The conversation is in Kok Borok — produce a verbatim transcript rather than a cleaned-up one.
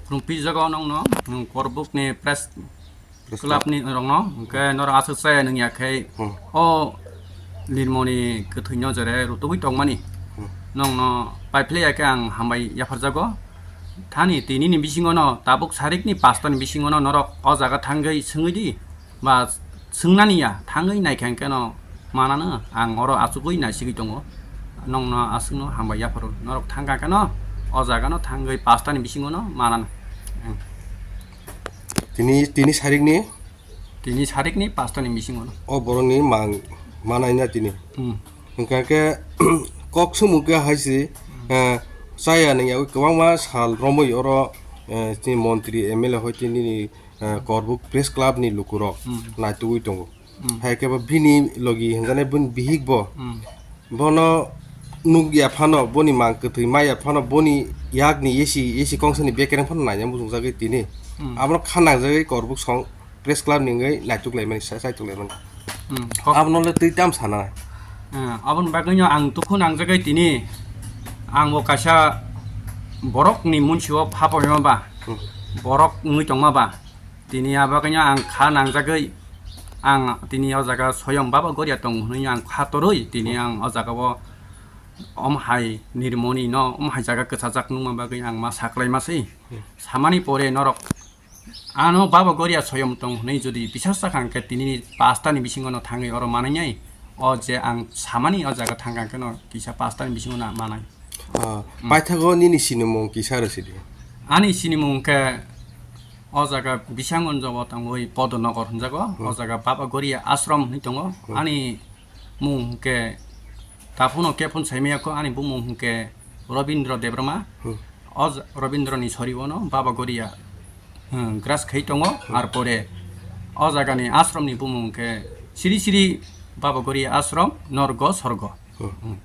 Khulumpijago nongno, nwng Korbukni press Press club. Clubni rokno, hwnkhe norok aswk chaya nung ya khe Hmm. o Nirmoni kwthwino jere rutugwi tongmani. Hmm. Nongno paiphlai ya khe ang hambai yapharjago. Thani tinini bisingono tabuk sarikni pastani bisingono norok o jaga thangwi swngwi di. Ba swngnani ya, thangwi naikha hwnkhe no manano, ang oro achugwi naisigwi tongo. Nongno aswkno hambai yapharo. Norok thangkha hwnkhe no o jagano thangwi pastani bisingono manano. Tini, tini sarikni? Tini sarikni pastani bisingono. O borokni mang manai na tini. Hmm. Hwnkha khe kok sumung khe hai se, eh, chaya nung yagwi kwbangma sal romwi oro, eh, tini montri M L A hoi tini eh, Korbuk Press Club ni lukurok Hmm. naitugwi tongo. Hmm. Hai khe bo bini logi hwnjanai bini bihik bo. Hmm. Bono nuk ya phano, boni mang kwthwi ma ya phano, boni yakni esi, esi kongsani bekereng phano naina muchungjagwi tini. Hmm. Abono kha nangjagwi Korbuk song Press Club ni wngwi naituk laimani, sa-, saituk laimani. Hmm. Kok- Abono le twi tam sana. Eh, aboni bagwino ang dukhu nangjagwi tini, ang bo kaisa borokni munsio phapoima ba, Hmm. borok wngwi tongma ba, tini abo khaino ang kha nangjagwi, ang tini o jaga soyong Baba Goria tongo hwnwi ang kha torwi, tini ang o jaga o om hai Nirmoni no, om hai jaga kwchajak nungma bagwi ang ma saklai ma se. Hmm. Samani pore norok ano Baba Goria soyom tong hwnwi jodi bisas sakha hwnkhe, tinini pastani bisingo no thangwi oro manangnai. O je ang samani o jaga thangkha hwnkhe no kisa pastani bisingo no manai. Ah, Hmm. Paithago nini sinimung kisa rw sidi? Ani sinimung hwnkhe o jaga Bisanggonjo o tangwi Podonogor hwnjago. O Hmm. jaga Baba Goria ashram hwnwi tongo. Hmm. Ani mung hwnkhe taphano kephon saimaya kho, ani bumung hwnkhe Robindra Debbarma. Hmm. O ja-, Robindrani sori ono Baba Goria, hmm, gras khai tongo. Hmm. Ar pore o jagani ashramni bumung hwnkhe Sri Sri Baba Goria Ashram, Norgo Sorgo. Hmm. Hmm.